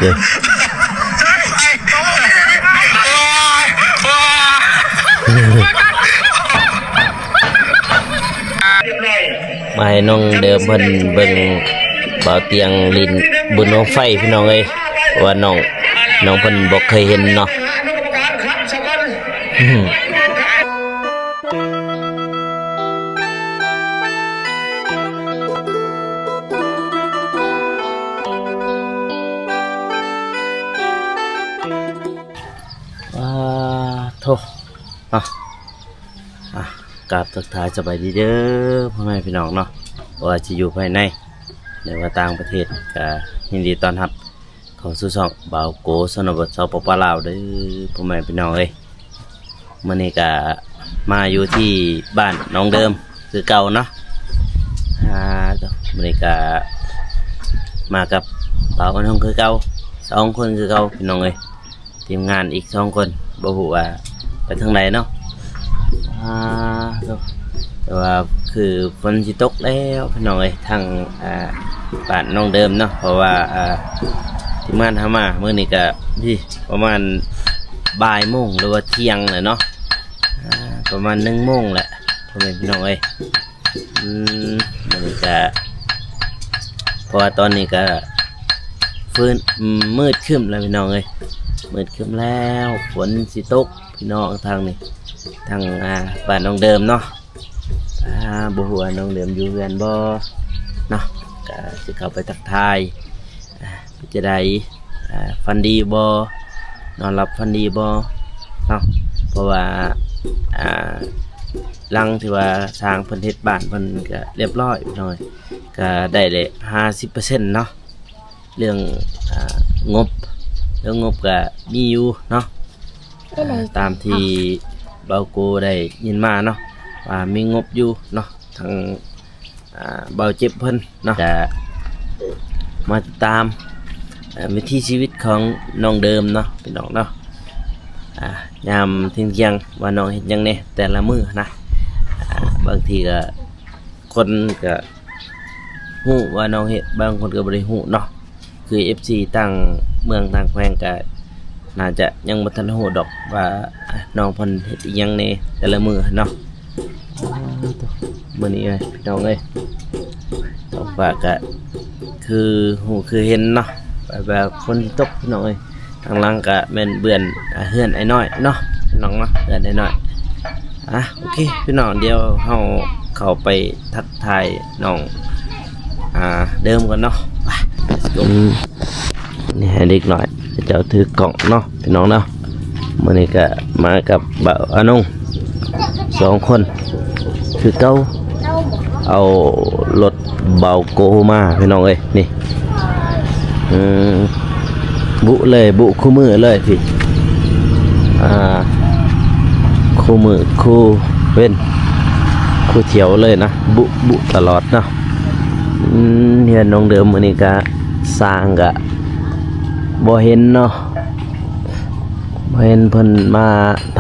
ເດີ. ມາໃຫ້ນ້ອງເດີມເພິ່ນເບິ່ງບ່າວຕຽງຫຼິ້ນບຸນບັ້ງໄຟ ພີ່ນ້ອງເອີຍ, ເພາະວ່ານ້ອງ ນ້ອງເພິ່ນບໍ່ເຄີຍເຫັນເນາະ. ອາ ໂທ້ ອາ ອາ ກາບທັກທາຍສະບາຍດີເດີ ພໍ່ແມ່ພີ່ນ້ອງເນາະ, ບໍ່ວ່າຊິຢູ່ພາຍໃນ ຫຼືວ່າຕ່າງປະເທດ ກະຍິນດີຕ້ອນຮັບເຂົ້າສູ່ຊ່ອງບ່າວໂກ ຊະນະບົດ ສປປ ລາວ ເດີ ພໍ່ແມ່ພີ່ນ້ອງເອີຍ. ມື້ນີ້ກະມາຢູ່ທີ່ບ້ານນ້ອງເດີມຄືເກົ່າເນາະ. ອາ ມື້ນີ້ກະມາກັບບ່າວອານົງຄືເກົ່າ ສອງຄົນຄືເກົ່າ ພີ່ນ້ອງເອີຍ. ທີມງານອີກສອງຄົນ ບໍ່ຮູ້ວ່າໄປທາງໃດເນາະ. ອາ ໂທ້ ແຕ່ວ່າຄືຝົນຊິຕົກແລ້ວ ພີ່ນ້ອງເອີຍ ທາງ ອາ ບ້ານນ້ອງເດີມເນາະ, ເພາະວ່າ ອາ ທີມງານເຮົາມາມື້ນີ້ກະ ປະມານບ່າຍໂມງ ຫຼືວ່າທ່ຽງແຫຼະເນາະ, ອາ ປະມານໜຶ່ງໂມງແຫຼະ ພໍ່ແມ່ພີ່ນ້ອງເອີຍ. ອືມ ມື້ນີ້ກະ ເພາະວ່າຕອນນີ້ກະ ຟືນ ອືມ ມືດຄຶ້ມແລ້ວ ພີ່ນ້ອງເອີຍ, ມືດຄຶ້ມແລ້ວ ຝົນຊິຕົກ ພີ່ນ້ອງ. ທາງນີ້ ທາງ ອາ ບ້ານນ້ອງເດີມເນາະ. ອາ ບໍ່ຮູ້ວ່ານ້ອງເດີມຢູ່ເຮືອນບໍ່ເນາະ, ກະຊິເຂົ້າໄປທັກທາຍ. ອາ ເປັນຈັ່ງໃດ ອາ ຝັນດີບໍ່ ນອນຫຼັບຝັນດີບໍ່ເນາະ? ເພາະວ່າ ອາ ຫຼັງທີ່ວ່າຊ່າງເພິ່ນເຮັດບ້ານເພິ່ນກະລຽບຮ້ອຍ ພີ່ນ້ອງເອີຍ, ກະໄດ້ແຫຼະ ຫ້າສິບເປີເຊັນເນາະ. ເລື່ອງ ອາ ງົບ ເລື່ອງງົບກະມີຢູ່ເນາະ, ເອີ ຕາມທີ່ບ່າວໂກໄດ້ຍິນມາເນາະ ວ່າມີງົບຢູ່ເນາະ. ທາງ ອາ ບ່າວເຈັບເພິ່ນເນາະ ກະມາຕິດຕາມ ເອີ ວິຖີຊີວິດຂອງນ້ອງເດີມເນາະ ພີ່ນ້ອງເນາະ. ອາ ຍາມທ່ຽງໆ ວ່ານ້ອງເຮັດຫຍັງແດ່ແຕ່ລະມື້ນະ, ອາ ບາງທີກະ ຄົນກະຮູ້ວ່ານ້ອງເຮັດ ບາງຄົນກະບໍ່ໄດ້ຮູ້ເນາະ. ຄືເອັຟຊີຕ່າງເມືອງຕ່າງແຂວງກະໜ້າຈະຍັງບໍ່ທັນຮູ້ດອກວ່າ ອາ ນ້ອງເພິ່ນເຮັດອີ່ຫຍັງແດ່ແຕ່ລະມື້ຫັ້ນເນາະ. ອາ ໂທ້ ມື້ນີ້ເອີຍ ພີ່ນ້ອງເອີຍ ທ້ອງຟ້າກະຄືຮູ້ຄືເຫັນເນາະ ແບບວ່າຝົນຊິຕົກ ພີ່ນ້ອງເອີຍ. ທາງຫຼັງກະແມ່ນເບືອນ ອາ ເຮືອນອ້າຍນ້ອຍເນາະ ພີ່ນ້ອງເນາະ ເຮືອນອ້າຍນ້ອຍ. ອາ ໂອເຄ ພີ່ນ້ອງ ດຽວເຮົາເຂົ້າໄປທັກທາຍນ້ອງ ອາ ເດີມກ່ອນເນາະ. ໄປ let's go. ອືມ ນີ້ໃຫ້ເດັກນ້ອຍເຂົາເຈົ້າຖືກ້ອງເນາະ ພີ່ນ້ອງເນາະ. ມື້ນີ້ກະມາກັບບ່າວອານົງ ສອງຄົນຄືເກົ່າ, ເອົາລົດບ່າວໂກມາ ພີ່ນ້ອງເອີຍ. ນີ້ ອືມ ບຸເລີຍ ບຸຄູ່ມື້ເລີຍພີ້ ອາ ຄູ່ມື້ຄູ່ເວັນ ຄູ່ທ່ຽວເລີຍນະ ບຸ ບຸຕະຫຼອດເນາະ. ອືມ ເຮືອນນ້ອງເດີມມື້ນີ້ກະ ຊ່າງກະບໍ່ເຫັນເນາະ ບໍ່ເຫັນເພິ່ນມາ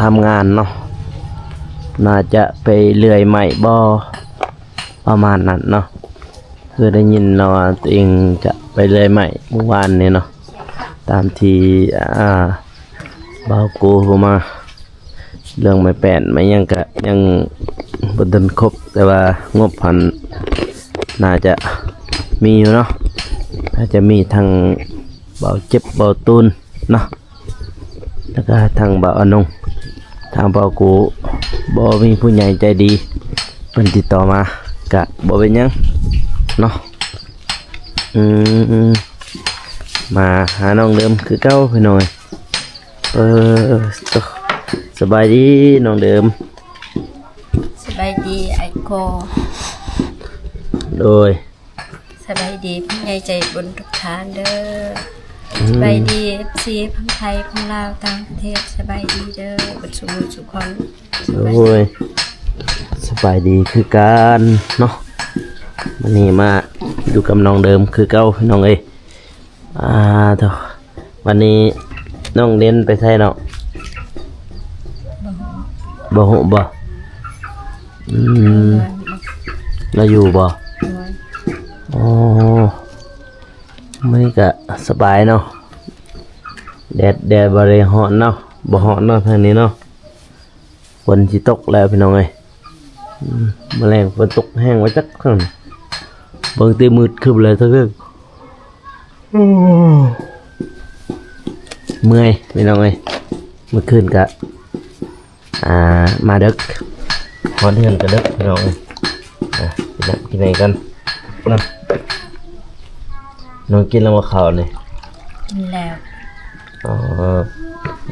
ທຳງານເນາະ. ໜ້າຈະໄປເລື່ອຍໄມ້ບໍ່ ປະມານນັ້ນເນາະ. ຄືໄດ້ຍິນເນາະວ່າຕົວເອງຈະໄປເລື່ອຍໄມ້ມື້ວານນີ້ເນາະ ຕາມທີ່ ອາ ບ່າວໂກໂທມາ. ເລື່ອງໄມ້ແປ້ນໄມ້ຫຍັງກະຍັງບໍ່ທັນຄົບ ແຕ່ວ່າງົບຫັ້ນໜ້າຈະມີຢູ່ເນາະ ໜ້າຈະມີທັງບ່າວເຈັບ ບ່າວຕູນເນາະ ແລ້ວກະທາງບ່າວອານົງ ທາງບ່າວກູ ບໍ່ມີຜູ້ໃຫຍ່ໃຈດີເພິ່ນຕິດຕໍ່ມາ ກະບໍ່ເປັນຫຍັງເນາະ. ອືມ ມາຫານ້ອງເດີມຄືເກົ່າພີ່ນ້ອງເອີຍ. ເອີ ໂຕ ສະບາຍດີນ້ອງເດີມ. ສະບາຍດີອ້າຍໂກ. ໂດຍ. ສະບາຍດີຜູ້ໃຫຍ່ໃຈບຸນທຸກທ່ານເດີ. ອືມ ສະບາຍດີເອັຟຊີ ທັງໄທ ທັງລາວ ຕ່າງປະເທດ ສະບາຍດີເດີ ເບິດສູ່ໝູ່ສູ່ຄົນ. ໂດຍ ສະບາຍດີຄືກັນເນາະ. ມື້ນີ້ມາຢູ່ກັບນ້ອງເດີມຄືເກົ່າພີ່ນ້ອງເອີຍ. ອາ ໂທ້ ວັນນີ້ນ້ອງເດັ່ນໄປໃສເນາະ? ບໍ່ຮູ້ ບໍ່ຮູ້ບໍ່? ອືມ ລາວຢູ່ບໍ່? ໂອ້ ມື້ນີ້ກະສະບາຍເນາະ. ແດດ ແດດບໍ່ໄດ້ຮ້ອນເນາະ ບໍ່ຮ້ອນເນາະທາງນີ້ເນາະ. ຝົນຊິຕົກແລ້ວພີ່ນ້ອງເອີຍ. ອືມ ມື້ແລງຝົນຕົກແຮງວ່າຈັກ ເບິ່ງແຕ່ມືດຄຶ້ມແລ້ວ ເທິງ ໂອ້ ເມື່ອຍພີ່ນ້ອງເອີຍ. ມື້ຄືນກະ ອ່າ ມາເດິກ ຮອດເຮືອນກະເດິກພີ່ນ້ອງເອີຍ. ອ່າ ກິນນ້ຳກິນໃນກັນນະ. ນ້ອງກິນແລ້ວບໍ່ເຂົ້ານີ້? ກິນແລ້ວ. ອໍ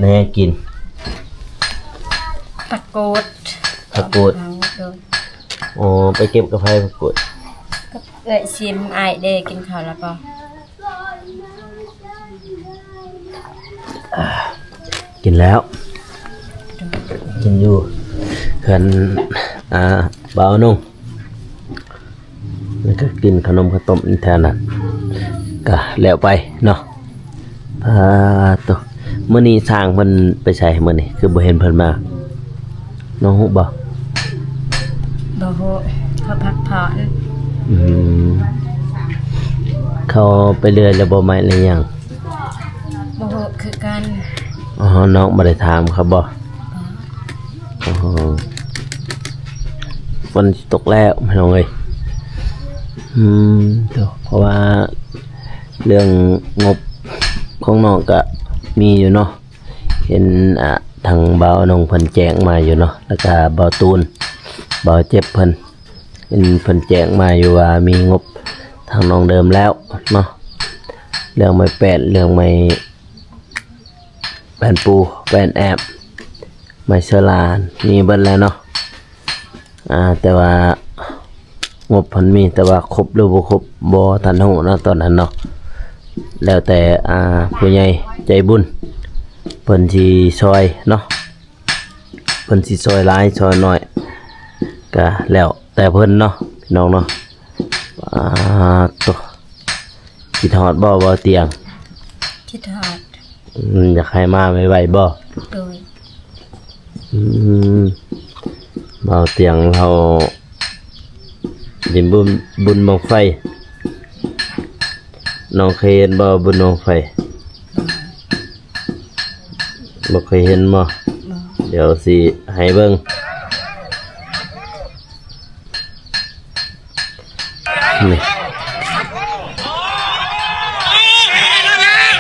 ໄດ້ຫຍັງກິນ? ຜັກກູດ. ຜັກກູດ. ໂດຍ. ອໍ ໄປເກັບກັບໃຜຜັກກູດ? ກັບເອື້ອຍຊິມ. ອ້າຍເດ ກິນເຂົ້າແລ້ວບໍ່? ອ່າ ກິນແລ້ວ. ໂດຍ. ກິນຢູ່ເຮືອນ ອ່າ ບ່າວນົງ. ແລ້ວກໍກິນຂະໜົມເຂົ້າຕົ້ມແຖວນັ້ນ ກະແລ້ວໄປເນາະ. ອ່າ ໂຕ ມື້ນີ້ຊ່າງເພິ່ນໄປໃສ? ມື້ນີ້ຄືບໍ່ເຫັນເພິ່ນມາ ນ້ອງຮູ້ບໍ່? ບໍ່ຮູ້ ເຂົາພັກຜ່ອນ. ອືມ ເຂົາໄປເລື່ອຍແລ້ວບໍ່? ໄມ້ແລ້ວຫຍັງ? ບໍ່ຮູ້ຄືກັນ. ອໍ ນ້ອງບໍ່ໄດ້ຖາມເຂົາບໍ່? ອໍ ຝົນຊິຕົກແລ້ວພີ່ນ້ອງເອີຍ. ອືມ ໂຕ ເພາະວ່າເລື່ອງງົບຂອງນ້ອງກະມີຢູ່ເນາະ. ເຫັນ ອ່າ ທາງບ່າວນົງເພິ່ນແຈ້ງມາຢູ່ເນາະ ແລ້ວກະບ່າວຕູນ ບ່າວເຈັບເພິ່ນ ເຫັນເພິ່ນແຈ້ງມາຢູ່ວ່າມີງົບທາງນ້ອງເດີມແລ້ວເນາະ. ເລື່ອງໄມ້ແປ້ນ ເລື່ອງໄມ້ ແປ້ນປູ ແປ້ນແອບ ໄມ້ເຊີລາ ມີເບິດແລ້ວເນາະ. ອ່າ ແຕ່ວ່າງົບເພິ່ນມີ ແຕ່ວ່າຄົບຫຼືບໍ່ຄົບ ບໍ່ທັນຮູ້ເນາະຕອນນັ້ນເນາະ. ແລ້ວແຕ່ ອ່າ ຜູ້ໃຫຍ່ໃຈບຸນເພິ່ນຊິຊ່ອຍເນາະ ເພິ່ນຊິຊ່ອຍຫຼາຍຊ່ອຍໜ້ອຍ ກະແລ້ວແຕ່ເພິ່ນເນາະ ພີ່ນ້ອງເນາະ. ອ່າ ໂຕ ຄິດຮອດບໍ່ ບ່າວຕຽງ? ຄິດຮອດ. ອືມ ຢາກໃຫ້ມາໄວໆບໍ່? ໂດຍ. ອືມ ບ່າວຕຽງເຮົາເປັນບຸນ ບຸນບັ້ງໄຟ ນ້ອງເຄີຍເຫັນບໍ່ ບຸນບັ້ງໄຟ? ບໍ່ເຄີຍເຫັນບໍ່? ບໍ່. ດຽວຊິໃຫ້ເບິ່ງ. ນີ້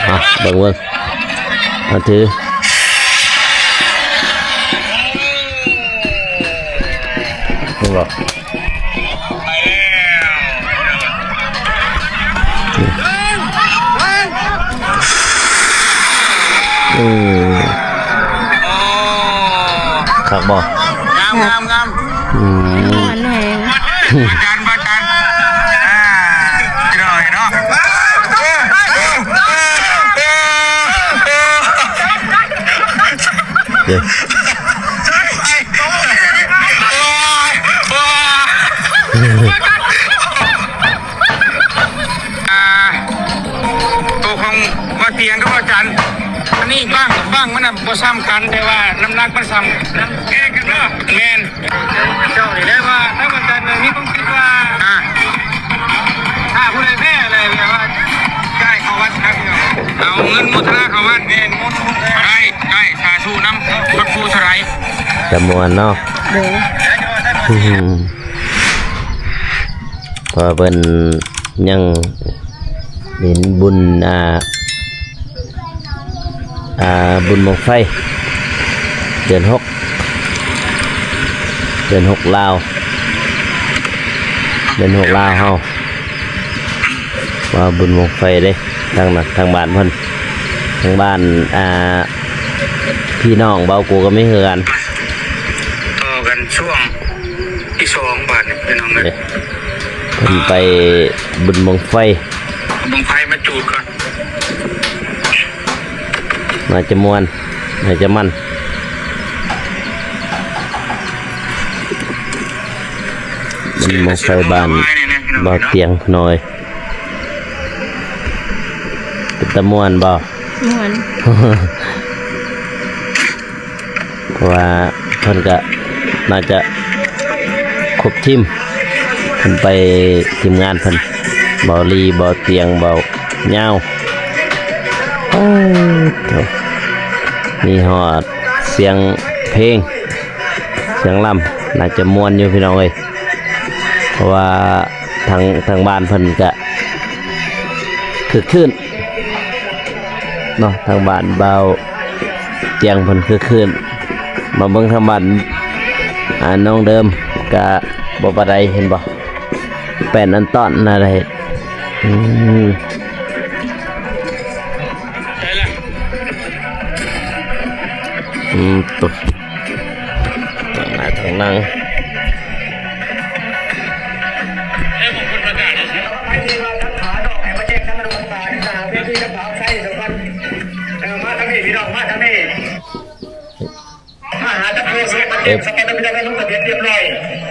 ອ່ະ ເບິ່ງ ເບິ່ງ ອ່ະ ຖື ເຫັນບໍ່? ອືມ ຄັກບໍ່? ງາມ ງາມ ງາມ. ອືມ ມ່ວນແຮງ ອາຈານ ອາຈານ ອ່າ ພີ່ນ້ອງເນາະ. ເອີ ອ່າ ໂຕຂອງບ່າວຕຽງກັບອາຈານ ອັນນີ້ບັ້ງ ບັ້ງມັນນະບໍ່ສ່ຳກັນ ແຕ່ວ່ານ້ຳໜັກມັນສ່ຳ ນຳແກງກັນເນາະ. ແມ່ນ ເຈົ້ານີ້ແຫຼະວ່າ ຖ້າວ່າການເມືອງມີຄວາມຄິດວ່າ ອ່າ ຖ້າຜູ້ໃດແພ້ແລ້ວ ແບບວ່າ ຈ່າຍເຂົ້າວັດນະ ເອົາເງິນໂມທະນາເຂົ້າວັດ. ແມ່ນ ໂມທະນາ ໄດ້ ໄດ້ ສາທຸນຳ ພະຄູສະໄລ ຈະມ່ວນເນາະ. ໂດຍ ເພາະວ່າເພິ່ນຍັງເຫັນບຸນ ອ່າ ອ່າ ບຸນບັ້ງໄຟເດືອນຫົກ ເດືອນຫົກລາວ ເດືອນຫົກລາວເຮົາ ວ່າບຸນບັ້ງໄຟເດ້ ທາງນັ້ນ ທາງບ້ານເພິ່ນ ທາງບ້ານ ອ່າ ພີ່ນ້ອງເບົາກູກໍມີຄືກັນ ຕໍ່ກັນຊ່ວງ ທີ່ສອງ ບາດນີ້ພີ່ນ້ອງເອີຍ ເພິ່ນໄປບຸນບັ້ງໄຟ ເອົາບັ້ງໄຟມາຈູດກ່ອນ ໜ້າຈະມ່ວນ ໜ້າຈະມັນ ບຸນບັ້ງໄຟບ້ານບ່າວຕຽງນ້ອຍ ເປັນຕາມ່ວນບໍ່? ມ່ວນ. ເພາະວ່າເພິ່ນກະໜ້າຈະຄົບທີມ ເພິ່ນໄປທີມງານເພິ່ນ ເບົາລີ ເບົາຕຽງ ເບົາຍາວ ໂອ້ໂຫ ມີຮອດສຽງເພງ ສຽງລຳ ໜ້າຈະມ່ວນຢູ່ພີ່ນ້ອງເອີຍ ເພາະວ່າທາງ ທາງບ້ານເພິ່ນກະຄຶກຄື້ນເນາະ ທາງບ້ານບ່າວຕຽງເພິ່ນຄຶກຄື້ນ. ມາເບິ່ງທາງບ້ານ ອ່າ ນ້ອງເດີມກະບໍ່ປານໃດ ເຫັນບໍ່ ແປ້ນອັນຕ້ອນນະໄດ້ ອືມ ອືມ ໂຕ ຕັ້ງໜ້າຕັ້ງຫຼັງ ເອີບ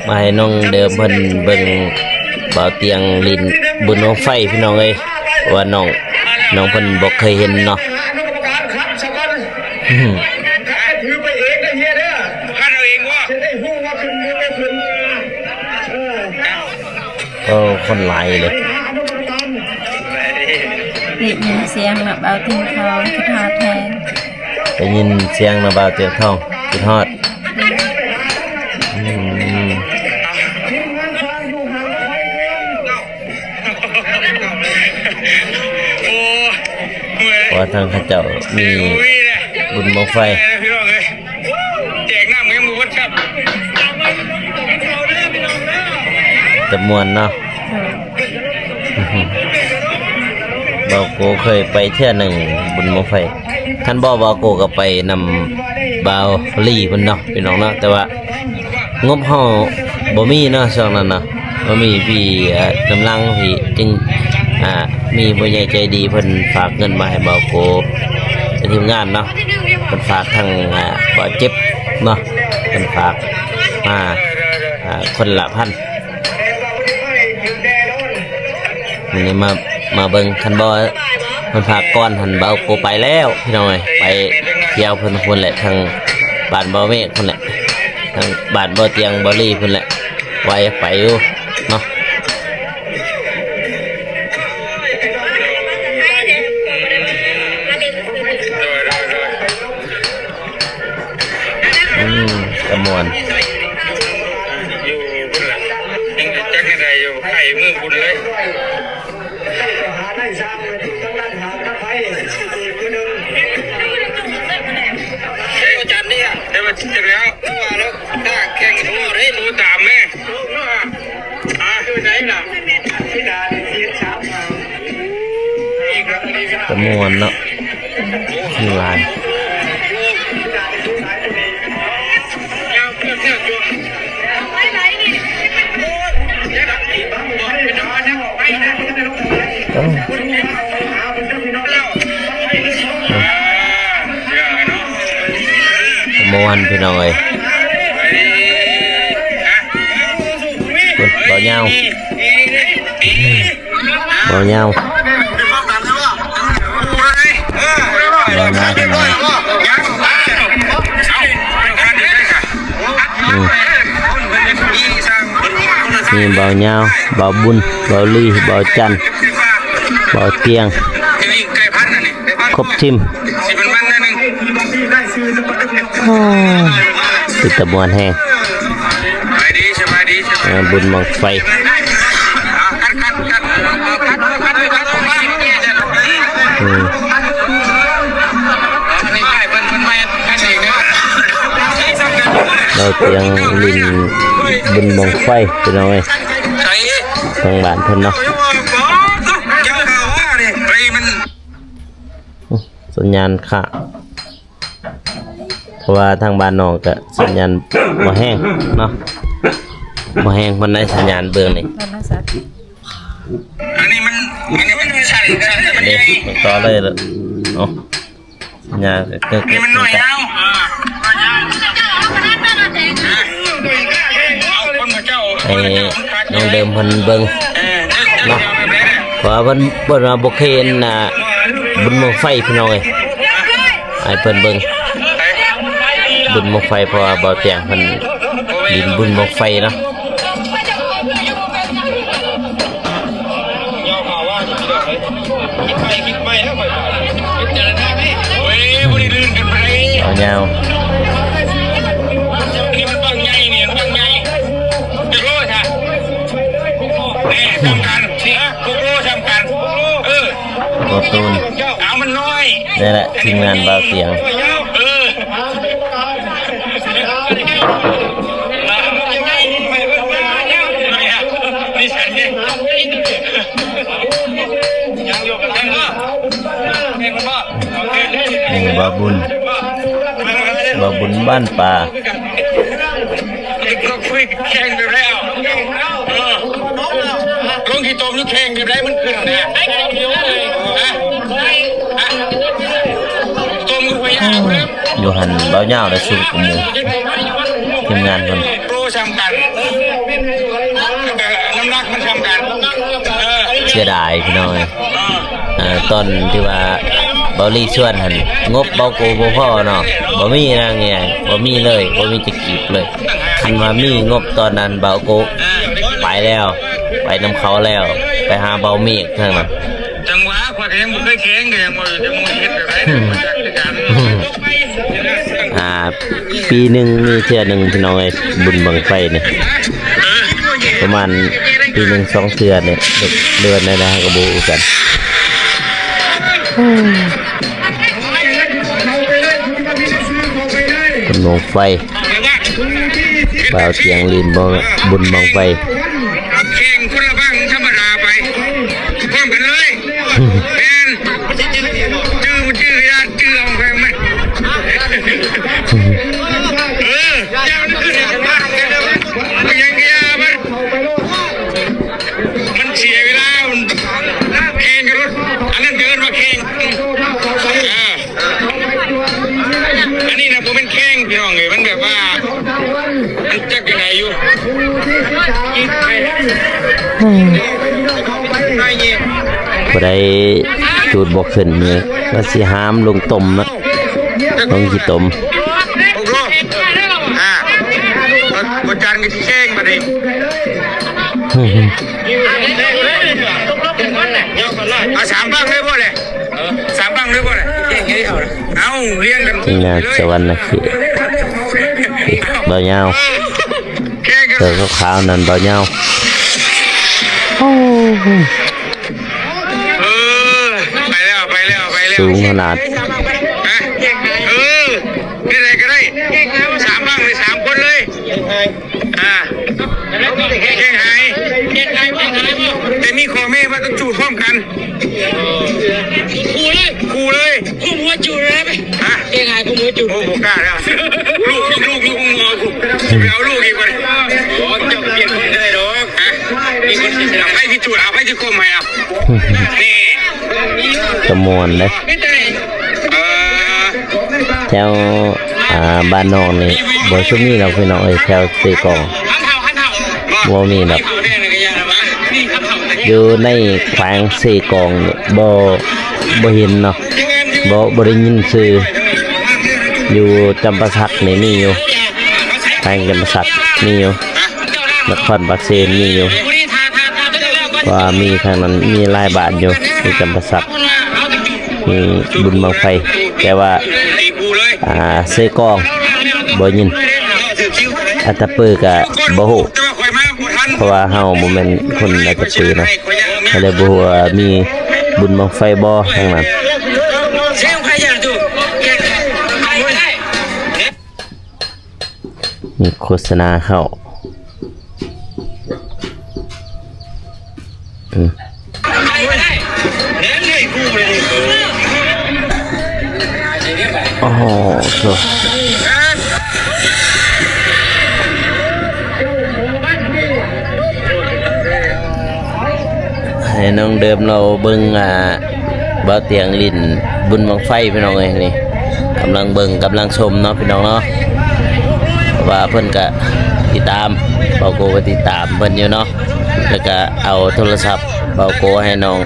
ມາໃຫ້ນ້ອງເດີມເພິ່ນເບິ່ງບ່າວຕຽງຫຼິ້ນບຸນບັ້ງໄຟພີ່ນ້ອງເອີຍ ວ່ານ້ອງ ນ້ອງເພິ່ນບໍ່ເຄີຍເຫັນເນາະ. ໂອ້ ຄົນຫຼາຍເລີຍ ໄດ້ຍິນສຽງນະບ່າວຕຽງທອງ ຄິດຮອດແຮງ. ໄດ້ຍິນສຽງນະບ່າວຕຽງທອງ ຄິດຮອດ ອືມ ໂອ້ ເພາະວ່າທາງເຂົາເຈົ້າມີບຸນບັ້ງໄຟ ແຈກນ້ຳຍັງບໍ່ໝົດຄັບ ແຕ່ມ່ວນເນາະ. ບ່າວໂກເຄີຍໄປເທື່ອໜຶ່ງບຸນບັ້ງໄຟ ຄັນບໍ່ ບ່າວໂກກໍໄປນຳບ່າວລີພຸ້ນເນາະ ພີ່ນ້ອງເນາະ ແຕ່ວ່າງົບເຮົາບໍ່ມີເນາະ ຊ່ວງນັ້ນເນາະ ບໍ່ມີ ພີ່ ເອີ ກຳລັງ ພີ່ ຈຶ່ງ ອ່າ ມີຜູ້ໃຫຍ່ໃຈດີເພິ່ນຝາກເງິນມາໃຫ້ບ່າວໂກ ແລະ ທີມງານເນາະ ເພິ່ນຝາກທັງ ອ່າ ບ່າວເຈັບເນາະ ເພິ່ນຝາກມາ ອ່າ ຄົນລະພັນ. ມື້ນີ້ມາ ມາເບິ່ງ ຄັນບໍ່ເພິ່ນພາກ່ອນຫັ້ນ ບ່າວໂກໄປແລ້ວພີ່ນ້ອງເອີຍ ໄປທ່ຽວເພິ່ນພຸ້ນແຫຼະ ທາງບ້ານບ່າວເມກພຸ້ນແຫຼະ ທາງບ້ານບ່າວຕຽງ ບ່າວລີພຸ້ນແຫຼະ ວ່າຢາກໄປຢູ່ເນາະ. ອືມ ກະມ່ວນ ຢູ່ພຸ້ນລະ ຍັງຈັກແນວໃດຢູ່ ໃກ້ມື້ພຸ້ນເລີຍ ເຈົ້າຈັນນີ້ ແຕ່ວ່າຈັກແລ້ວ ວ່າແລ້ວ ຖ້າແຂ່ງໂຕເດ້ ໂຕຕາມແມ່ ອ່າ ຢູ່ໃສລະ ກະມ່ວນເນາະ ຄົນຫຼາຍ ໂອ້ ມ່ວນພີ່ນ້ອງເອີຍ ເບິ່ງ ເບົາຍາວ. ເບົາຍາວ ເບົາຍາວ ອືມ ມີເບົາຍາວ ເບົາບຸນ ເບົາລີ ເບົາຈັນ ເບົາຕຽງ ຄົບທີມ. ໂອ້ ເປັນຕາມ່ວນແຮງ ອ່າ ບຸນບັ້ງໄຟ ອືມ ເຮົາກຳລັງຫຼິ້ນບຸນບັ້ງໄຟ ພີ່ນ້ອງເອີຍ ທາງບ້ານເພິ່ນເນາະ. ສັນຍານຂາດ ເພາະວ່າທາງບ້ານນ້ອງກະສັນຍານບໍ່ແຮງເນາະ ບໍ່ແຮງປານໃດສັນຍານເບື້ອງນີ້ ອັນນີ້ມັນ ອັນນີ້ມັນສັ່ນ ອັນນີ້ມັນໃຫຍ່ ເບິ່ງຕໍ່ເລີຍເນາະ ສັນຍານກະ ນີ້ມັນໜ້ອຍຍາວ ໃຫ້ນ້ອງເດີມເພິ່ນເບິ່ງເນາະ ເພາະວ່າເພິ່ນ ເພິ່ນວ່າບໍ່ເຄີຍເຫັນ ອ່າ ບຸນບັ້ງໄຟ ພີ່ນ້ອງເອີຍ ໃຫ້ເພິ່ນເບິ່ງບຸນບັ້ງໄຟ ເພາະວ່າເບົາຕຽງເພິ່ນຫຼິ້ນບຸນບັ້ງໄຟເນາະ. ເອົາຍາວ ນີ້ມັນບັ້ງໃຫຍ່ ນີ້ມັນບັ້ງໃຫຍ່ ຈັກໂລຊະ ແນ່ ສ່ຳກັນ ຫົກໂລສ່ຳກັນ ເອີ ໂກຕູນ ເອົາມັນນ້ອຍ ນີ້ແຫຼະ ທີມງານບ່າວຕຽງ ເອີ ນີ້ບ່າວບຸນ ບ່າວບຸນບ້ານປ່າ ລົງຂີ້ຕົມຢູ່ແຂ່ງແບບໃດມັນຂຶ້ນນະ ຮະ ຮະ ຕົມຢູ່ຫ້ວຍຍາວ ຢູ່ຫັ້ນບ່າວຍາວໄດ້ສູງກວ່າໝູ່ ທີມງານເພິ່ນ ໂຕສ່ຳກັນ ນ້ຳໜັກມັນສ່ຳກັນ ເອີ ເສຍດາຍພີ່ນ້ອງເອີຍ ເອີ ຕອນທີ່ວ່າບ່າວລີຊວນຫັ້ນ ງົບບ່າວໂກບໍ່ພໍເນາະ ບໍ່ມີນະ ແງ່ ບໍ່ມີເລີຍ ບໍ່ມີຈັກກີບເລີຍ ຄັນວ່າມີງົບຕອນນັ້ນບ່າວໂກໄປແລ້ວ ໄປນຳເຂົາແລ້ວ ໄປຫາບ່າວເມກທາງນັ້ນ ຈັງຫວະ ຂ້ອຍກໍຍັງບໍ່ເຄີຍແຂ່ງ ກໍຍັງບໍ່ ຍັງບໍ່ເຮັດແບບໃດ ອືມ ບໍ່ຈັກຄືກັນ ອ່າ ປີໜຶ່ງມີເທື່ອໜຶ່ງພີ່ນ້ອງເອີຍ ບຸນບັ້ງໄຟນີ້ ປະມານປີໜຶ່ງສອງເທື່ອນີ້ ເດືອນໃດໆ ເຮົາກໍບໍ່ຮູ້ຄືກັນ ບຸນບັ້ງໄຟ ບ່າວຕຽງຫຼິ້ນ ບຸນບັ້ງໄຟ ແຂ່ງຄົນລະບັ້ງທຳມະດາໄປ ພ້ອມກັນເລີຍ ແມ່ນ ຈື່ ຈື່ ຢ້ານຈື່ເອົາແພງໄໝ ເອີ ມັນຍັງຢ່າ ມັນ ມັນເສຍເວລາ ມັນແຂ່ງກັນໂລດ ອັນນັ້ນເອີ້ນວ່າແຂ່ງ ເອີ ອັນນີ້ນະບໍ່ແມ່ນແຂ່ງພີ່ນ້ອງເອີຍ ມັນແບບວ່າ ມັນຈັກຈັ່ງໃດຢູ່ ຜູ້ໃດຈູດບໍ່ຂຶ້ນນີ້ ວ່າຊິຫາມລົງຕົມເນາະ ລົງຂີ້ຕົມ ຫົກໂລ ອ່າ ບໍ່ຈັນກໍຊິແຂ່ງບັດນີ້ ເອົາສາມບັ້ງເລີຍບໍ່ແຫຼະ ສາມບັ້ງເລີຍບໍ່ແຫຼະ ເອົ້າ ລຽງກັນ ທີມງານສະຫວັນນະເຂດ ບ່າວຍາວ ເສື້ອຂາວໆນັ້ນ ບ່າວຍາວ ໂອ້ ເອີ ໄປແລ້ວ ໄປແລ້ວ ໄປແລ້ວ ສູງຂະໜາດ ຮະ ເອີ ເຮັດໃດກໍໄດ້ ສາມບັ້ງເລີຍ ສາມຄົນເລີຍ ອ່າ ແຂ່ງຫາຍ ແຕ່ມີຂໍ້ແມ້ວ່າຕ້ອງຈູດພ້ອມກັນ ຄູ່ເລີຍ ຄູ່ເລີຍ ຄູ່ຫົວຈູດເລີຍ ຮະ ແຂ່ງຫາຍຄູ່ຫົວຈູດ ໂອ້ ບໍ່ກ້າແລ້ວ ລູກ ລູກຢູ່ຫົວ ກູຊິໄປເອົາລູກອີກບໍ່ ໂອ້ ເຈົ້າປ່ຽນຄົນໄດ້ດອກ ຮະ ມີຄົນຊິເອົາ ໃຜຊິຈູດ ເອົາ ໃຜຊິກົມໃຫ້ ເອົາ ນີ້ ກະມ່ວນເດ້ ເອີ ແຖວ ອ່າ ບ້ານນ້ອງນີ້ບໍ່ຊຸມນີ້ດອກພີ່ນ້ອງເອີຍ ແຖວເຊກອງ ບໍ່ມີດອກ ຢູ່ໃນແຂວງເຊກອງນີ້ ບໍ່ ບໍ່ເຫັນເນາະ ບໍ່ ບໍ່ໄດ້ຍິນຊື່ ຢູ່ຈຳປາສັກນີ້ມີຢູ່ ແຂວງຈຳປາສັກມີຢູ່ ນະຄອນປາກເຊມີຢູ່ ເພາະວ່າມີທາງນັ້ນ ມີຫຼາຍບ້ານຢູ່ ມີຈຳປາສັກ ມີບຸນບັ້ງໄຟ ແຕ່ວ່າ ອ່າ ເຊກອງບໍ່ຍິນ ອັດຕະປືກະບໍ່ຮູ້ ເພາະວ່າເຮົາບໍ່ແມ່ນຄົນອັດຕະປືເນາະ ກໍເລີຍບໍ່ຮູ້ວ່າມີບຸນບັ້ງໄຟບໍ່ທາງນັ້ນ. ມີໂຄສະນາເຂົ້າ ອືມ ໂອ້ໂຫ ໃຫ້ນ້ອງເດີມລາວເບິ່ງ ອ່າ ບ່າວຕຽງຫຼິ້ນບຸນບັ້ງໄຟພີ່ນ້ອງເອີຍ ນີ້ກຳລັງເບິ່ງກຳລັງຊົມເນາະພີ່ນ້ອງເນາະ ເພາະວ່າເພິ່ນກະຕິດຕາມ ບ່າວໂກກະຕິດຕາມເພິ່ນຢູ່ເນາະ ແລ້ວກະເອົາໂທລະສັບບ່າວໂກໃຫ້ນ້ອງ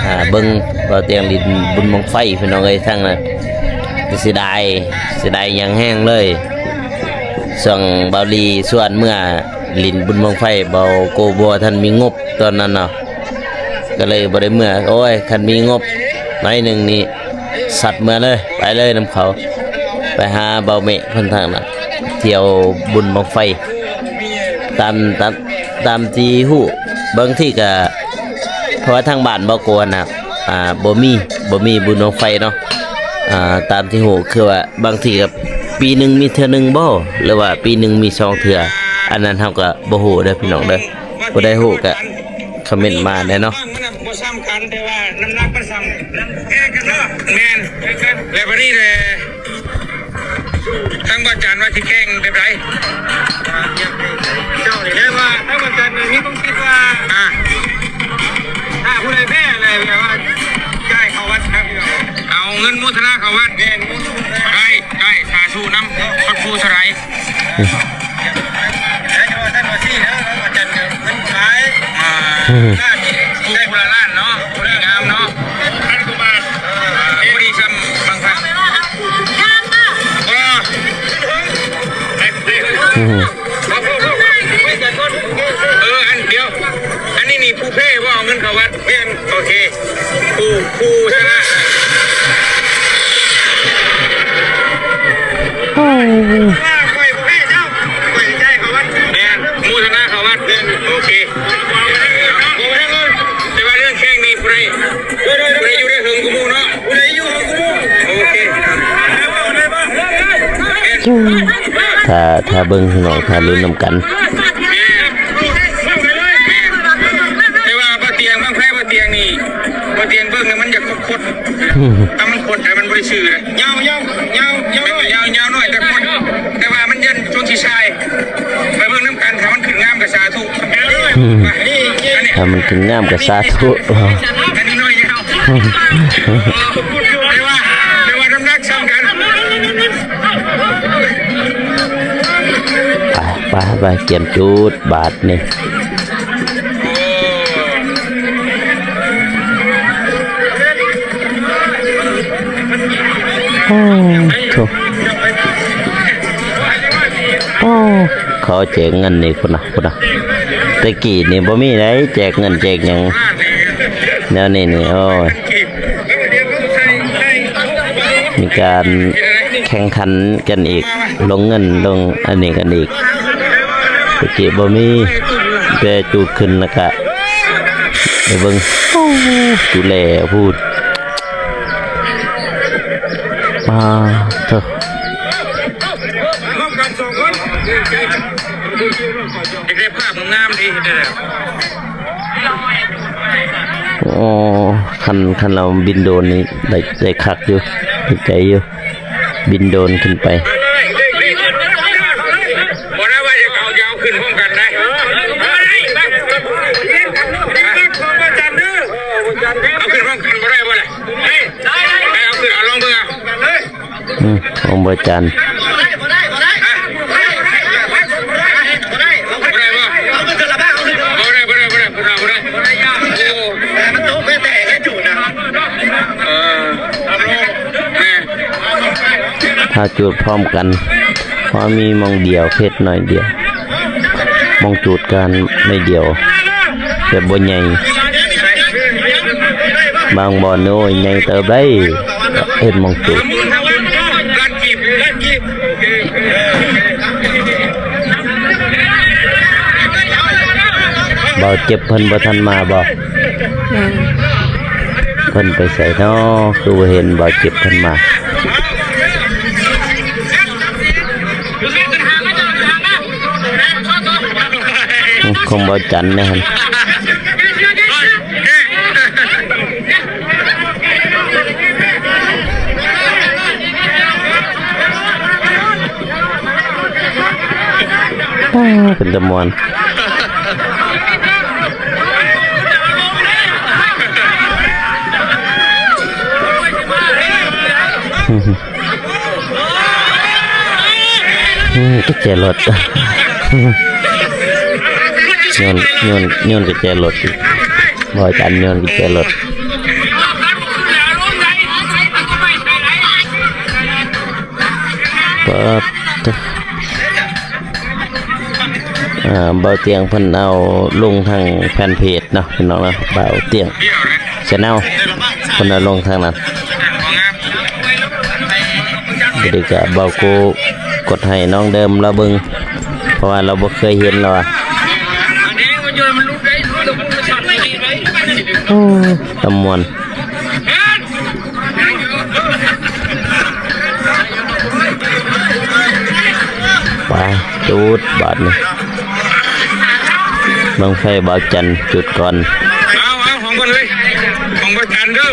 ອ່າ ເບິ່ງບ່າວຕຽງຫຼິ້ນບຸນບັ້ງໄຟພີ່ນ້ອງເອີຍ ທາງນັ້ນເສຍດາຍ ເສຍດາຍຢ່າງແຮງເລີຍ ຊ່ວງບ່າວລີຊວນເມືອຫຼິ້ນບຸນບັ້ງໄຟ ບ່າວໂກບໍ່ທັນມີງົບຕອນນັ້ນເນາະ. ກໍເລີຍບໍ່ໄດ້ເມືອ. ໂອ້ຍ ຄັນມີງົບໜ້ອຍໜຶ່ງນີ້ ສັດເມືອເລີຍ ໄປເລີຍນຳເຂົາ ໄປຫາເບົາເມກເພິ່ນທາງນັ້ນ ທ່ຽວບຸນບັ້ງໄຟ. ຕາມ ຕາມ ຕາມທີ່ຮູ້ ບາງທີກໍ ເພາະວ່າທາງບ້ານບໍ່ກົວນະ ອ່າ ບໍ່ມີ ບໍ່ມີບຸນບັ້ງໄຟເນາະ. ອ່າ ຕາມທີ່ຮູ້ຄືວ່າ ບາງທີກໍປີໜຶ່ງມີເທື່ອໜຶ່ງບໍ່ ຫຼືວ່າປີໜຶ່ງມີສອງເທື່ອ ອັນນັ້ນເຮົາກໍບໍ່ຮູ້ເດີພີ່ນ້ອງເດີ. ຜູ້ໃດຮູ້ກໍຄອມເມັນມາແດ່ເນາະ. ບໍ່ສ່ຳກັນ ແຕ່ວ່ານ້ຳໜັກມັນສ່ຳ ແມ່ນ ແລ້ວບາດນີ້ແຫຼະ ທາງບ່າວຈັນວ່າຊິແຂ່ງແບບໃດ? ເຈົ້ານີ້ແຫຼະວ່າ ທາງບ່າວຈັນມີຄວາມຄິດວ່າ ອ່າ ຖ້າຜູ້ໃດແພ້ແລ້ວ ແບບວ່າຈ່າຍເຂົ້າວັດນະ ເອົາເງິນໂມທະນາເຂົ້າວັດ. ແມ່ນ ໄດ້ ໄດ້ ສາທຸນຳ ພະຄູເທົ່າໃດ? ອືມ ອ່າ ຜູ້ລະລ້ານເນາະ ຜູ້ງາມເນາະ ຜູ້ດີຊ່ຳບັ້ງໄຟ. ອືມ ເອີ ອັນດຽວ ອັນນີ້ນີ້ຜູ້ແພ້ບໍ່ເອົາເງິນເຂົ້າວັດ? ແມ່ນ ໂອເຄ ຜູ້ ຜູ້ຊະນະ. ໂອ້ ຂ້ອຍບໍ່ແພ້ເຈົ້າ ຂ້ອຍຈະຈ່າຍເຂົ້າວັດ. ແມ່ນ ໂມທະນາເຂົ້າວັດ. ແມ່ນ ໂອເຄ ແຕ່ວ່າເລື່ອງແຂ່ງນີ້ ຜູ້ໃດ ຜູ້ໃດຢູ່ໄດ້ເຖິງກວ່າໝູ່ເນາະ ຜູ້ໃດຢູ່ເຖິງກວ່າໝູ່. ໂອເຄ ຖ້າ ຖ້າເບິ່ງພີ່ນ້ອງ ຖ້າລຸ້ນນຳກັນ. ແມ່ນ ແມ່ນ ແຕ່ວ່າບໍ່ຕຽງ ບັ້ງໄຟບໍ່ຕຽງນີ້ ບໍ່ຕຽງເບິ່ງແລ້ວມັນຢາກຄົດໆ ຖ້າມັນຄົດແລ້ວມັນບໍ່ໄດ້ຊື່ເດ້. ຍາວ ຍາວ ຍາວ ຍາວ ຍາວ ຍາວໜ້ອຍ ແຕ່ຄົດ ແຕ່ວ່າມັນຢ້ານຊ່ວງຊິຊາຍ ໄປເບິ່ງນຳກັນ ຖ້າມັນຂຶ້ນງາມກໍສາທຸ. ອືມ ອັນນີ້ ຖ້າມັນຂຶ້ນງາມກໍສາທຸ. ອັນນີ້ໜ້ອຍຍາວ ແຕ່ວ່າ ແຕ່ວ່ານ້ຳໜັກສ່ຳກັນ. ໄປ ໄປ ໄປ ກຽມຈູດບາດນີ້. ໂອ້ ໂທ້ ໂອ້ ເຂົາແຈກເງິນນີ້ພຸ້ນນະ ພຸ້ນນະ. ແຕ່ກີ້ນີ້ບໍ່ມີໃດ ແຈກເງິນແຈກຫຍັງແນວນີ້ນີ້ ໂອ້ຍ. ມີການແຂ່ງຂັນກັນອີກ ລົງເງິນລົງອັນນີ້ກັນອີກ. ແຕ່ກີ້ບໍ່ມີ ແຕ່ຈູດຂຶ້ນແລ້ວກະໄປເບິ່ງ ຈູດແລ້ວພຸ້ນ. ປາດໂທ້ ຢາກໄດ້ພາບງາມໆ ເຮັດໄດ້ແລ້ວ. ໂອ້ ຄັນ ຄັນລາວບິນໂດຣນນີ້ໄດ້ ໄດ້ຄັກຢູ່ ໄດ້ໃຈຢູ່ ບິນໂດຣນຂຶ້ນໄປ. ບໍ່ໄດ້ວ່າຈະເອົາ ຈະເອົາຂຶ້ນພ້ອມກັນໄດ້ ເອົາຂຶ້ນພ້ອມກັນບໍ່ໄດ້ບໍ່ລະ? ໄດ້ ເອົາຂຶ້ນ ເອົາ ລອງເບິ່ງເອົາ. ອືມ ຂອງບໍ່ຈັນ ຖ້າຈູດພ້ອມກັນ ເພາະມີໝ່ອງດຽວ ເຂດໜ້ອຍດຽວ ໝ່ອງຈູດກະໜ້ອຍດຽວ ແບບບໍ່ໃຫຍ່ ບາງບ່ອນນີ້ ໂອ້ຍ ໃຫຍ່ເຕີບໃດ ເຮັດໝ່ອງຈູດ. ບ່າວເຈັບເພິ່ນບໍ່ທັນມາບໍ່? ຍັງ ເພິ່ນໄປໃສນໍ ຄືບໍ່ເຫັນບ່າວເຈັບເພິ່ນມາ? ຂອງບ່າວຈັນນະຫັ້ນ ເປັນຕາມ່ວນ. ອືມ ກະແຈລົດ ໂຍນ ໂຍນ ໂຍນກະແຈລົດ ບໍ່ໃຫ້ກັນໂຍນກະແຈລົດ. ປາດໂທ້. ອ່າ ບ່າວຕຽງເພິ່ນເອົາລົງທາງແຟນເພຈເນາະ ພີ່ນ້ອງເນາະ ບ່າວຕຽງ Channel ເພິ່ນເອົາລົງທາງນັ້ນ. ດຽວນີ້ກະບ່າວໂກກົດໃຫ້ນ້ອງເດີມລາວເບິ່ງ ເພາະວ່າລາວບໍ່ເຄີຍເຫັນລາວວ່າ. ໂອ້ ຕາມ່ວນ. ໄປ ຈຸດບາດນີ້ ບັ້ງໄຟບ່າວຈັນຈຸດກ່ອນ. ເອົາ ເອົາ ຂອງເພິ່ນເລີຍ ຂອງບ່າວຈັນເດີ.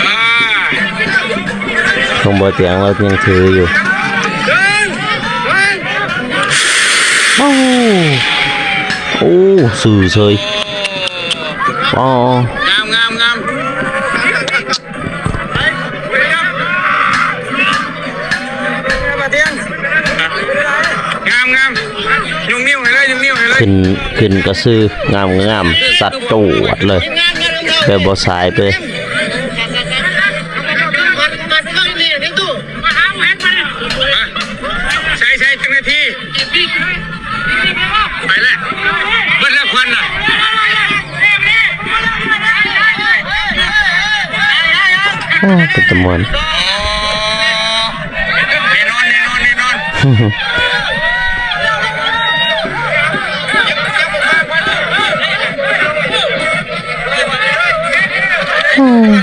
ອ່າ ຂອງບ່າວຕຽງລາວຍັງຖືຢູ່. ໂອ້ ໂອ້ ຊື່ເສີຍ. ອໍ ງາມ ງາມ ງາມ. ງາມ ງາມ ຍົກນິ້ວໃຫ້ເລີຍ ຍົກນິ້ວໃຫ້ເລີຍ. ຂຶ້ນ ຂຶ້ນກະຊື່ ງາມ ງາມ ສັດຈວດເລີຍ ແບບບໍ່ສາຍເລີຍ. ໃສ່ ໃສ່ ເຈົ້າໜ້າທີ່ ໄປແລ້ວ ເບິດແລ້ວຄວັນນະ. ໂອ້ ເປັນຕາມ່ວນ. ອໍ ແນ່ນອນ ແນ່ນອນ ແນ່ນອນ. ໂອ້ ໂ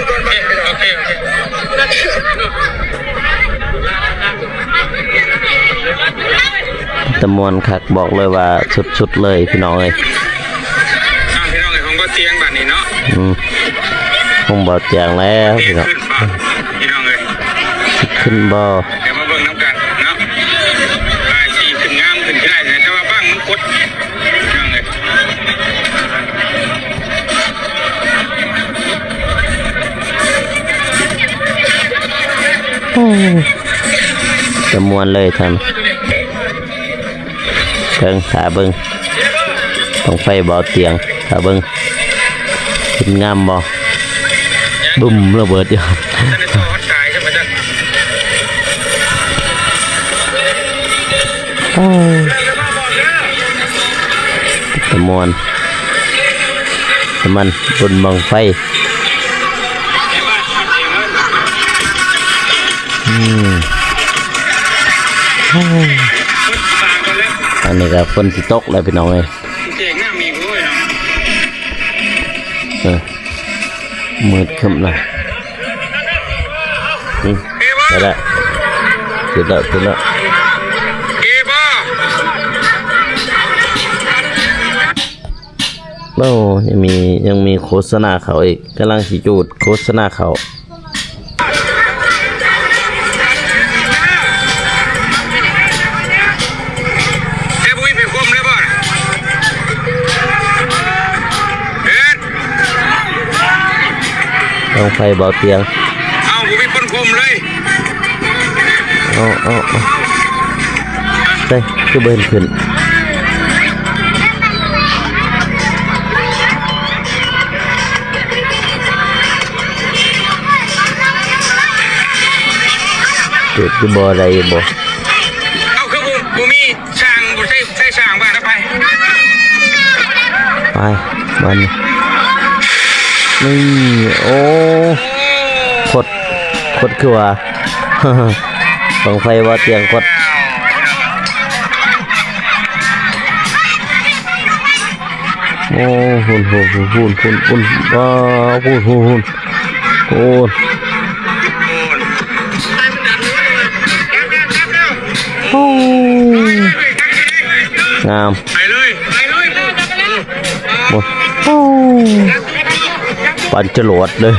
ອເຄ ໂອເຄ ໂອເຄ. ຕາມ່ວນຄັກ ບອກເລີຍວ່າສຸດໆເລີຍພີ່ນ້ອງເອີຍ. ອ້າວ ພີ່ນ້ອງເອີຍ ຂອງບ່າວຕຽງບາດນີ້ເນາະ. ອືມ ຂອງບ່າວຕຽງແລ້ວພີ່ນ້ອງ ຂຶ້ນບໍ່ ພີ່ນ້ອງເອີຍ ຂຶ້ນບໍ່? ດຽວມາເບິ່ງນຳກັນເນາະ. ອ່າ ສີຂຶ້ນງາມຂຶ້ນຄືໄດ້ ແຕ່ວ່າບັ້ງມັນກົດ ພີ່ນ້ອງເອີຍ. ໂອ້ ຕາມ່ວນເລີຍທ່ານ. ເບິ່ງ ຖ້າເບິ່ງ ບັ້ງໄຟບ່າວຕຽງ ຖ້າເບິ່ງ ເຫັນງາມບໍ່? ບຶ້ມ ລະເບີດຢູ່. ໂອ້ ຕາມ່ວນ ຕາມັນບຸນບັ້ງໄຟ. ອືມ ໂອ້ ອັນນີ້ກະຝົນຊິຕົກແລ້ວພີ່ນ້ອງເອີຍ. ເອີ ມືດຄຶ້ມລະ. ອືມ ໄປລະ ຂຶ້ນລະ ຂຶ້ນລະ. ໂອ້ ຍັງມີ ຍັງມີໂຄສະນາເຂົ້າອີກ ກຳລັງຊິຈູດໂຄສະນາເຂົ້າ. ແຕ່ບໍ່ມີໄປຄົມເລີຍບໍ່ນະ? ເຮັດ ບັ້ງໄຟບ່າວຕຽງ ເອົ້າ ບໍ່ມີຄົນຄົມເລີຍ. ເອົາ ເອົາ ເອົາ ເອີຍ ຄືບໍ່ເຫັນຂຶ້ນ? ເກີດຄືບໍ່ໄດ້ບໍ່? ເອົາ ຄືບໍ່ ບໍ່ມີຊ່າງ ບໍ່ໃຊ້ ໃຊ້ຊ່າງບ້ານເອົາໄປ ໄປ ບາດນີ້ ນີ້ ໂອ້ ໂອ້ ຄົດ ຄົດຄືວ່າ ບັ້ງໄຟບ່າວຕຽງຄົດ. ໂອ້ ພຸ້ນ ພຸ້ນ ພຸ້ນ ພຸ້ນ ພຸ້ນ ພຸ້ນ ພຸ້ນ ພຸ້ນ ພຸ້ນ ພຸ້ນ ພຸ້ນ ພຸ້ນ ພຸ້ນ ພຸ້ນ ພຸ້ນ ພຸ້ນ ພຸ້ນ ໂອ້ ງາມ ໄປເລີຍ ໄປເລີຍ ໂອ້ ໂອ້ ປານຈະຫຼວດເລີຍ.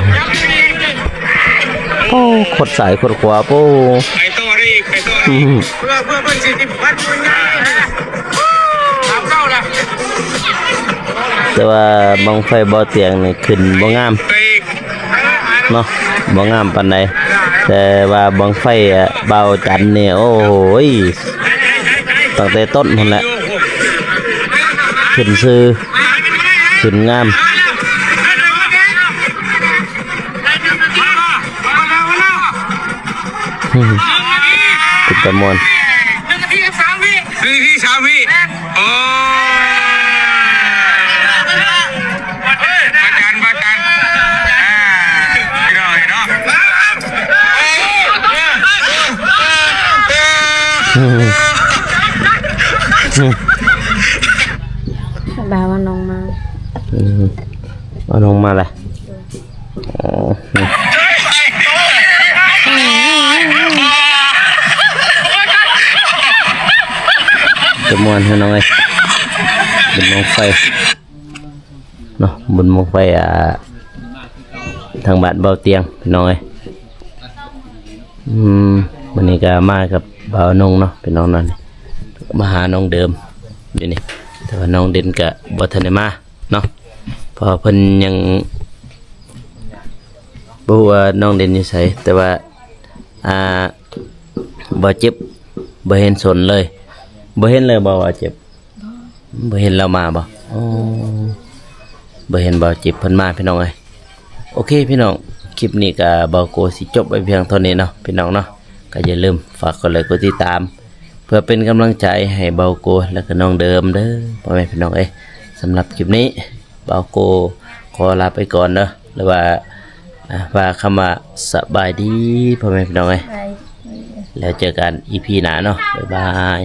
ໂອ້ ຄົດຊ້າຍຄົດຂວາ ໂອ້ ໄປຕໍ່ໄດ້ອີກ ໄປຕໍ່ໄດ້ອີກ ເພື່ອ ເພື່ອເພິ່ນຊິ ແຕ່ວ່າບັ້ງໄຟບ່າວຕຽງນີ້ຂຶ້ນບໍ່ງາມ ໄປອີກ ເນາະ ບໍ່ງາມປານໃດ ແຕ່ວ່າບັ້ງໄຟບ່າວຈັນນີ້ ໂອ້ໂຫຍ ຕັ້ງແຕ່ຕົ້ນພຸ້ນແຫຼະ ຂຶ້ນຊື່ ຂຶ້ນງາມ. ເປັນຕາມ່ວນ ໜຶ່ງນາທີສາມວິ ໜຶ່ງນາທີ ບ່າວເອົານ້ອງມາ ອືມ ເອົານ້ອງມາລະ ອໍ ຈະມ່ວນ ພີ່ນ້ອງເອີຍ ບຸນບັ້ງໄຟເນາະ ບຸນບັ້ງໄຟ ອ່າ ທາງບ້ານເບົາຕຽງ ພີ່ນ້ອງເອີຍ. ອືມ ມື້ນີ້ກໍມາກັບບ່າວນົງເນາະ ພີ່ນ້ອງເນາະ ມາຫານ້ອງເດີມຢູ່ນີ້ ແຕ່ວ່ານ້ອງເດັ່ນກໍບໍ່ທັນໄດ້ມາເນາະ ເພາະວ່າເພິ່ນຍັງ ບໍ່ຮູ້ວ່ານ້ອງເດັ່ນຢູ່ໃສ ແຕ່ວ່າ ອ່າ ບ່າວເຈັບບໍ່ເຫັນສົນເລີຍ ບໍ່ເຫັນເລີຍບໍ່ ບ່າວເຈັບ? ບໍ່ເຫັນລາວມາບໍ່? ອໍ ບໍ່ເຫັນບ່າວເຈັບເພິ່ນມາ ພີ່ນ້ອງເອີຍ. ໂອເຄ ພີ່ນ້ອງ ຄລິບນີ້ກໍບ່າວໂກຊິຈົບໄວ້ພຽງເທົ່ານີ້ເນາະ ພີ່ນ້ອງເນາະ. ກໍຢ່າລືມຝາກກົດໄລກົດຕິດຕາມ ເພື່ອເປັນກຳລັງໃຈໃຫ້ບ່າວໂກ ແລະກໍນ້ອງເດີມເດີ ພໍ່ແມ່ພີ່ນ້ອງເອີຍ. ສຳລັບຄລິບນີ້ ບ່າວໂກຂໍລາໄປກ່ອນເດີ ຫຼືວ່າ ອ່າ ວ່າຄຳວ່າສະບາຍດີ ພໍ່ແມ່ພີ່ນ້ອງເອີຍ. ແລ້ວເຈີກັນອີພີໜ້າເນາະ ບາຍບາຍ.